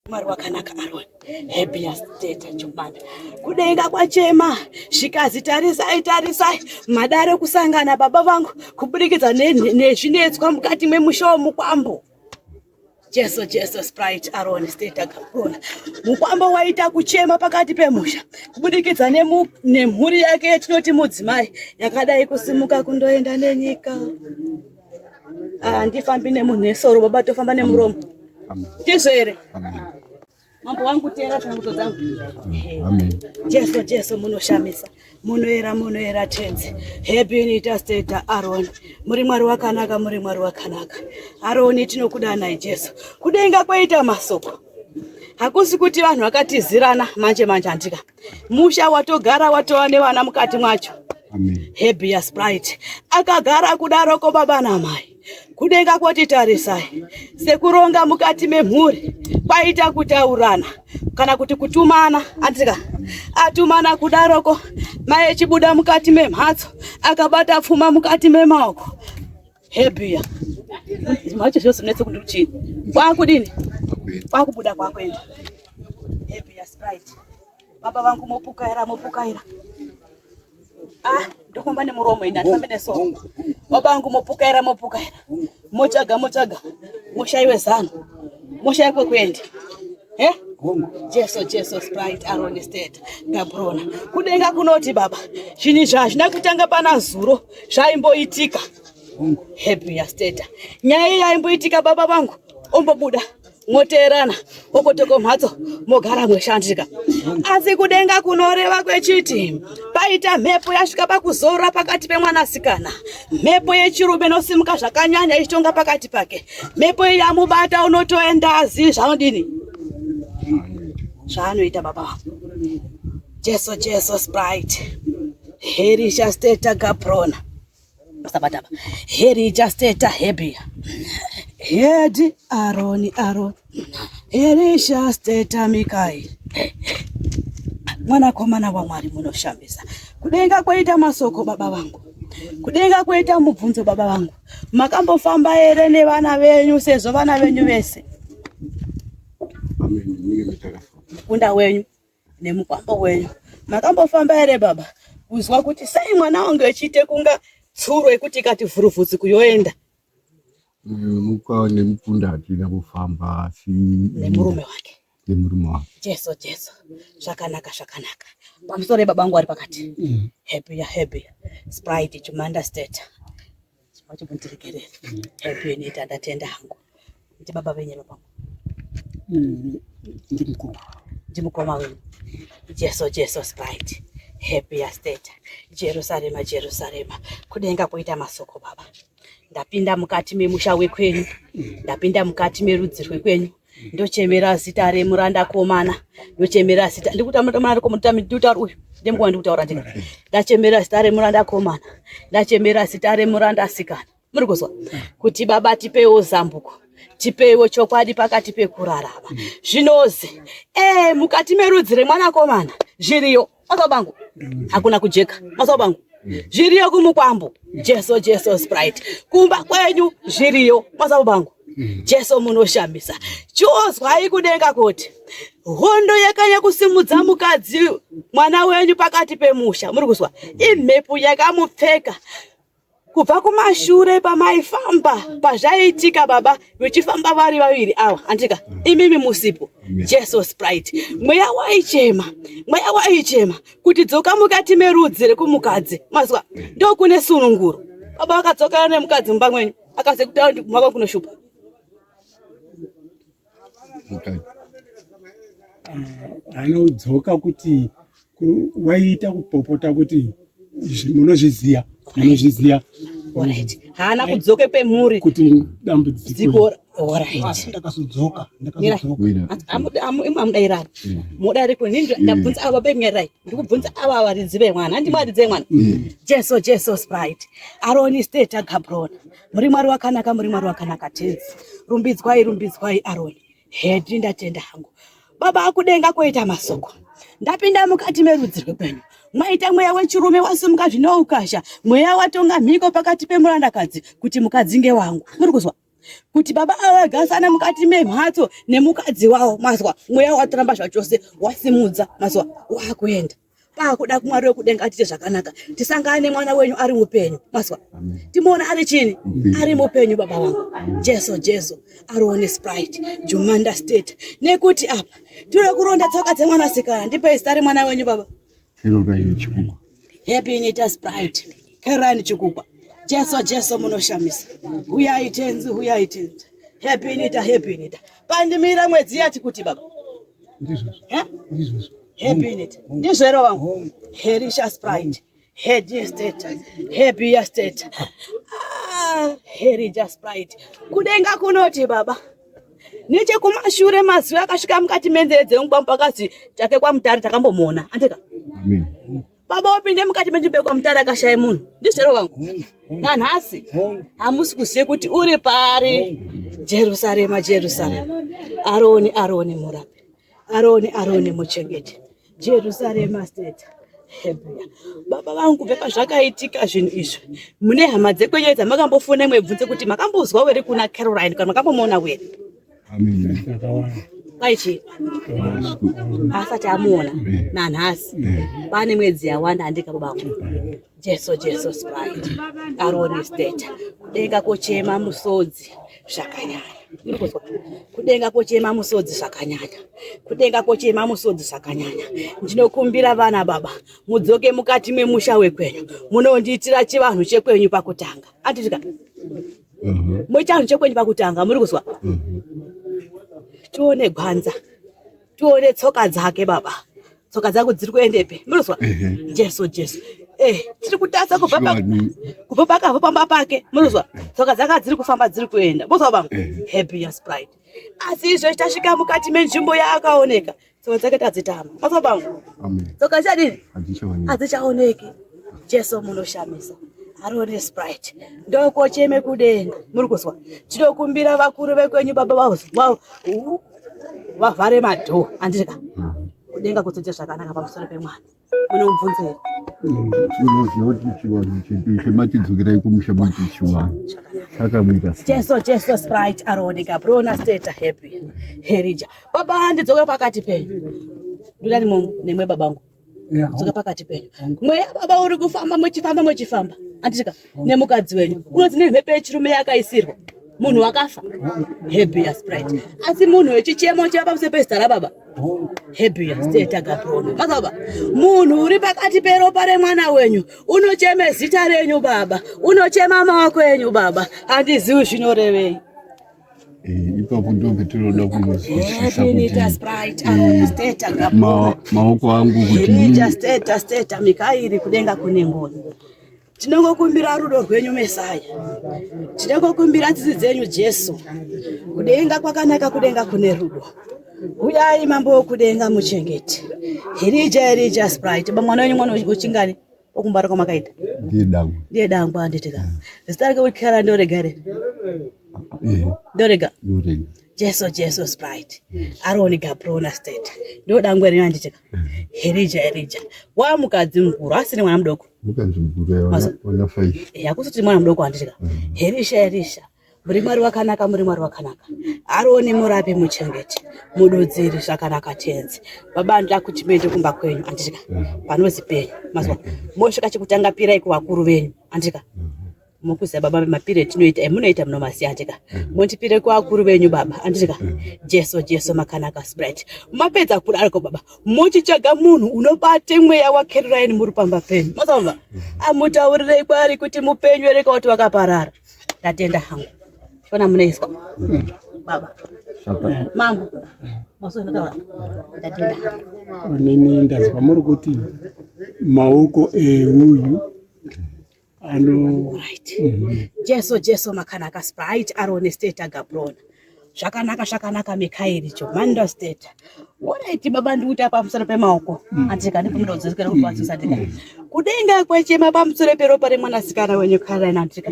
Mwari wakanaka Aroni. Happy state chomanda. Kudenga kwachema zvikazi tarisai tarisai madare kusangana baba vangu kubudikidza nezvinetswa mukati memusha womukwambo. Jesu Jesu Sprite Aaron State akapona. Mukwambo waita kuchema pakati pemusha kubudikidza nemhuri yake yetinoti mudzimai yakadai kusimuka kundoenda nenyika. Handifambi nemunhu nesoro baba tofamba nemuromo. Ndizvo here? Mambo wangu teera tsanangudzo dzangu. Amen. Jesu Jesu munoshamisa. Munoera munoera tenzi. Happy state Aaron. Muri Mwari wakanaka muri Mwari wakanaka. Aaron tinokudanai Jesu. Kudenga kwaita masoko. Hakusi kuti vanhu vakatizirana manje manje handika. Musha watogara watova nevana mukati mwacho. Amen. Happy Sprite akagara kudaroko baba namai. Kudenga kwoti tarisai sekuronga mukati memhuri kwaita kutaurana kana kuti kutumana andika atumana kudaroko mai echibuda mukati memhatso akabata pfuma mukati memaoko hebhiya macho zvose zvinetse kuti chii kwakudini kwakubuda kwakuenda hebhiya Sprite baba vangu mopukaira mopukaira ah ndofamba nemuromo ini handifambi nesoro baba vangu mopukaira mopukaira motsvaga motsvaga moshaiwe zano moshaiwe kwekuenda he Jesu Jesu Sprite Aaron State Gabrona kudenga kunoti baba zvinhu izvi hazvina kutanga pana zuro zvaimboitika happy state nyaya iyi yaimboitika baba vangu ombobuda moteerana okotoko mhatso mogara mweshandika asi kudenga kunoreva kwechiti paita mhepo yasvika pakuzorora pakati pemwanasikana mhepo yechirume inosimuka zvakanyanya ichitonga pakati pake mhepo iyi yamubata unotoenda azivi zvaanodini zvaanoita baba vangu Jesu Jesu Sprite Herisha Steta Gaprona Sabataba Herisha Steta Hebia Hedi Aroni Aroni Herisha Steta Mikaeli Mwanakomana waMwari munoshamisa kudenga kwoita masoko baba vangu kudenga kwoita mubvunzo baba vangu makambofamba here nevana venyu sezvo vana venyu vese Amen. Ndinenge ndakafamba. mukunda wenyu nemukwambo wenyu makambofamba here baba kuzwa kuti sei mwana wangu echiite kunga tsuro yekuti ikati vhuruvhutsi kuyoenda Mukwa nemukunda hatina kufamba asi nemurume wake nemurume wake. Jesu Jesu zvakanaka zvakanaka pamusoro yebaba vangu vari pakati happy ya happy Sprite Chumanda State vachibundiregerera happy inoita ndatenda hangu ndi baba venyu baba vangu ndimukoma ndimukoma wenyu Jesu Jesu Sprite happy ya state Jerusarema Jerusarema kudenga kuita masoko baba ndapinda mukati memusha wekwenyu ndapinda mukati merudzi rwekwenyu ndochemera zita remuranda komana ndochemera zita ndikutaura uyu ndemukoma ndikutaura ndika ndachemera zita remuranda komana ndachemera zita remuranda sikana muri kuzwa kuti baba tipewo zambuko tipewo chokwadi pakati pekurarama zvinozi e mukati merudzi remwanakomana zviriyo mazuva bangu hakuna kujeka mazuva bangu zviriyo kumukwambo Jesu Jesu Sprite kumba kwenyu zviriyo mazuva bangu Jesu munoshamisa chiozwai kudenga kuti hondo yakanya kusimudza mukadzi mwana wenyu pakati pemusha muri kuzwa imhepo yakamupfeka kubva kumashure pamaifamba pazvaiitika baba vechifamba vari vaviri ava andika imimi musipo Jesu Sprite mweya waichema mweya waichema kuti dzoka mukati merudzi rekumukadzi mazwa ndokune sununguro baba vakadzokera nemukadzi mumba mwenyu akaze kutaura kuti kumba kunoshupa Mukadzi. Anodzoka kuti waiita kupopota kuti munozviziya munozviziya Alright. Haana kudzoke pemhuri kuti dambudziko Alright. Asi ndakazodzoka ndakazodzoka Wina. Imwe amudairani mudaire kuni ndabvunza ava bemwerai ndikubvunza ava varidzi vemwana handi mwaridzi vemwana Jesu Jesu Sprite Aroni State Gabrona muri Mwari wakanaka muri Mwari wakanaka tenzi rumbidzwai rumbidzwai Aroni hedi ndatenda hangu baba akudenga koita masoko ndapinda mukati merudzi rwekwenyu mwaita mweya wechirume wasimuka zvinoukasha mweya watonga mhiko pakati pemurandakadzi kuti mukadzi ngewangu muri kuzwa Kuti baba ava vagarisana mukati memhatso nemukadzi wavo, mazwa, mweya watoramba zvachose, wasimudza, mazwa, wakuenda. Pakuda kumwari wekudenga atiite zvakanaka, tisangane nemwana wenyu ari mupenyu, mazwa, timuone ari chini, ari mupenyu baba wangu. Jesu, Jesu, arione Sprite, Jumanda State. Nekuti apa tiri kuronda tsoka dzemwanasikana. Ndipei zita remwana wenyu baba. Caroline Chikukwa. Happy Nita Sprite. Caroline Chikukwa. Jesu, Jesu munoshamisa. Huyai tenzi, huyai tenzi. Happy Nita, Happy Nita. Pandimira mwedzi yati kuti baba. Ndizvozvo. Eh? Ndizvozvo. Happy Nita. Ndizvo here wangu? Herisha Sprite. Happy State. Happy State. Ah, Herija Sprite. Kudenga kunoti baba. Nechekumashure mazwi akasvika mukati menzeve dzemugwamba pakazi take kwaMutare takambomuona. Andika. Amen. Baba wapinde mukati menzvimbo yekwaMutare akashaya munhu. Ndizvo wangu. Nanhasi hamusi kuziva kuti uri pari. Jerusarema, Jerusarema. Aroni, Aroni murapi. Aroni, Aroni muchengeti. Jerusarema state. Hebreya. Baba vangu kubva pazvakaitika zvinhu izvi, mune hama dzekwenyu dzamakambofona mwebvunze kuti makambozwa were kuna Caroline kana makambomuona were? Amen. Dzakawanda. Kwaichi asati amuona nanhasi pane mwedzi yawanda handika baba vangu. Jesu, Jesu Sprite, Aroni State. Kudenga kochema musodzi zvakanyanya. Muri kuzwa? Kudenga kochema musodzi zvakanyanya. Kudenga kochema musodzi zvakanyanya. Ndinokumbira vana baba mudzoke mukati memusha wekwenyu, munondiitira chivanhu chekwenyu pakutanga. Anditika muchivanhu chekwenyu pakutanga, muri kuzwa? Tione gwanza, tione tsoka dzake baba. Tsoka dzako dziri kuendepi? Muri kuzwa? Jesu, Jesu. Tiri kutadza kubva kubva pakavha pamba pake. Muri kuzwa? Tsoka dzake dziri kufamba dziri kuenda. Muri kuzwa baba? Happy Sprite. Asi izvo tasvika mukati menzvimbo yaakaoneka, tsoka dzake tadzitama. Muri kuzwa baba? Amen. Tsoka dzichadini? Hadzichaoneki. Hadzichaoneki. Jesu munoshamisa. Arone Sprite. Ndokocheme kudenga. Muri kuzwa? Tinokumbira vakuru vekwenyu baba vavhare madhoo. Andika. Kudenga kudzidze zvakanaka pamusoro pemwana. Munomubvunza here? Tinoziva kuti chivanhu chedu ishe matidzokerai kumusha mati chivanhu. Chakamuita sei? Jesu, Jesu Sprite arooneka Brona State Happy Herija. Baba ndidzoke pakati penyu. Ndodani nemwe babangu. Dzoka pakati penyu. Mweya baba uri kufamba muchifamba muchifamba. Andika nemukadzi wenyu. Unonzi nemhepo yechirume yakaisirwa. Munhu wakafa. Happy Sprite. Asi munhu wechichemo cheva pamusoro pezita rababa. Happy State Gabrona. Baba, munhu uri pakati peropa remwana wenyu unochema zita renyu baba, unochema maoko enyu baba. Handizivi zvinorevei. Ipapo ndopetinoda kunozwisisa Happy Nita kuti Sprite Arona State Gabrona. maoko angu kuti Herija State State Mikairi kudenga kune ngoni. Tinongokumbira rudo rwenyu Mesaya. Tinongokumbira tsitsi dzenyu Jesu. Kudenga kwakanaka, kudenga kune rudo. Huyai mambo wokudenga muchengete. Herija, Herija Sprite. Ba mwana wenyu mwana uchingani? Okumbara kwamakaita. Ndiye dangwe. Ndiye dangwe anditika. Zita rake kuti Kara ndorega here? Ndorega. Ndorega. Jesu, Jesu Sprite. Aroni Gabrona State. Ndo dangwe renyu anditika. Herija, Herija. Wa mukadzi mukuru asiri mwana mudoko. Mukadzi mukuru wana 5. Hakusiti mwana mudoko anditika. Herisha, Herisha. Muri Mwari wakanaka, muri Mwari wakanaka. Aroni murapi muchengeti. Mududziri zvakanaka tenzi. Baba ndida kuti muende kumba kwenyu anditika. Panozi penyu. Mazwa. Mosvika chekutanga pirai kuvakuru venyu anditika. Mukuziva baba mapiro etinoita emunoita munomasiya anditika. Mondipire kuvakuru venyu baba anditika. Jesu, Jesu makanaka Sprite. Mapedza kudariko baba. Mochitsvaga munhu unobate mweya waCaroline muri pamba penyu. Mazwa. Amutaurirei kwaari kuti mupenyu here kuti wakaparara. Ndatenda hangu. Shona munoiswa. Baba. Mambo. Masonotaura. Ndatenda hangu. Inini ndazwa muri kuti maoko euyu ano Right. Jesu, Jesu makanaka Sprite Arone State Gabrona. Zvakanaka, zvakanaka Mikaeri Jomando State. Alright baba ndikuti apa pamusoro pemaoko. Andika ndikunodzokera kupatsisa ndika. Kudenga kwechema pamusoro peropa remwanasikana wenyu Caroline andika.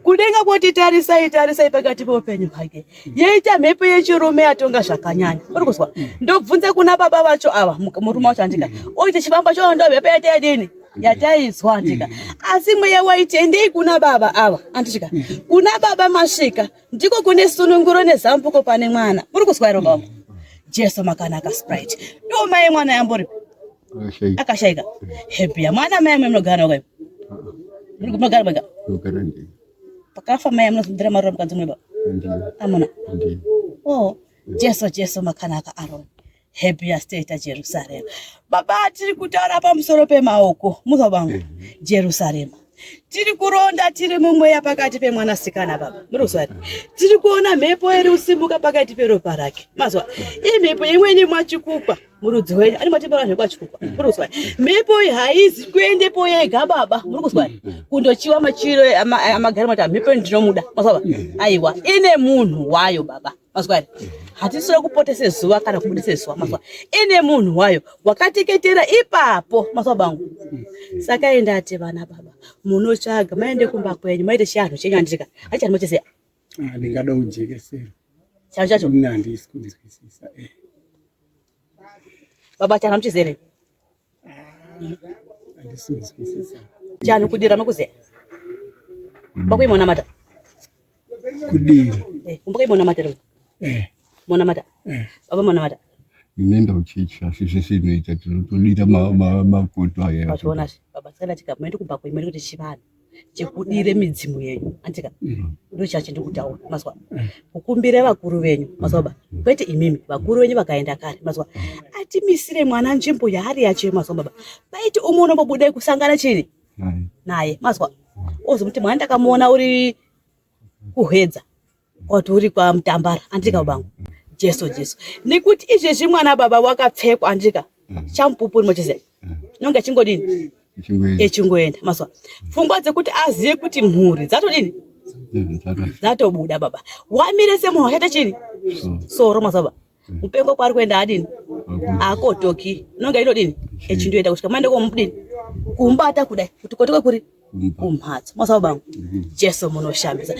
Kudenga kwoti tarisai, tarisai pakati peupenyu hwake. Yeita mhepo yechirume yatonga zvakanyanya. Uri kuzwa? Ndobvunza kuna baba vacho ava, murume wacho andika. Oite chifamba cho ndo mhepo yaita yadini? Yataizwa andika. Asi mweya waiti endei kuna baba ava andika. Kuna baba masvika ndiko kune sununguro nezambuko pane mwana. Muri kuzwa here baba? Jesu makanaka Sprite. Ndo mai mwana yambori Akashaika. Akashaika. Happy mwana mai amwe munogara nawo kai. Muri munogara mwega. Ndogara ndega. Pakafa mai munozodira marura mukadzi mwe baba. Handina. Amuna. Handina. Oh, Jesu Jesu makanaka Aaron. Happy state Jerusalem. Baba tiri kutaura pamusoro pemaoko. Muzwa bangu. Jerusarema. Tiri kuronda tiri mumweya pakati pemwanasikana baba. Muri kuzwa here? Tiri kuona mhepo iri kusimuka pakati peropa rake. Mazwa. Imhepo imweni mwachikukwa murudzi wenyu. Ani mwatipara zvekwachikukwa. Muri kuzwa here? Mhepo iyi haizi kuendepo yega baba. Muri kuzwa here? Kundochiwa machiro amagari mati mhepo ndinomuda. Mazwa baba. Aiwa, ine munhu wayo baba. Mazwa here? Hatisira kupotese zuva kana kubudise zuva mazwa. Ine munhu wayo wakateketera ipapo mazwa bangu. Saka enda ati vana baba munotsvaga maende kumba kwenyu maite chianhu chenyu andika. Achi mochese Ah, ndingada ujekesero. Chianhu chacho. Ini handisi kunzwisisa. Baba chianhu muchizere. Handisi kunzwisisa. Chianhu kudira makuziya. Bakuyi monamata. Kudira. Kumbukai monamata. Monamata. Baba monamata. Inoenda kuchechi asi zvese inoita tinotodira makoto aya. Vazviona baba saka tika muende kumba kwenyu muende kuti chivanhu chekudire midzimu yenyu andika ndo chacho ndikutaura mazwa kukumbira vakuru venyu mazwa baba kwete imimi vakuru venyu vakaenda kare mazwa atimisire mwana nzvimbo yaari yacho mazwa baba paiti umwe unombobuda kusangana chini naye mazwa ozomuti mwana ndakamuona uri kuhwedza kwati uri kwamutambara andika babangu Jesu Jesu nekuti izvezvi mwana baba wakapfekwa andika chamupupuri mochiziva nonga chingodini echingoenda mazwa pfungwa dzekuti azive kuti mhuri dzatodini dzatobuda baba wamire semunhu wachaita chini soro mazwa baba mupengo kwaari kuenda adini akotoki nonga inodini echindoenda kusvika maende komudini kumbata kudai kuti kotokwe kuri kumhatso mazwa babangu Jesu munoshamisa.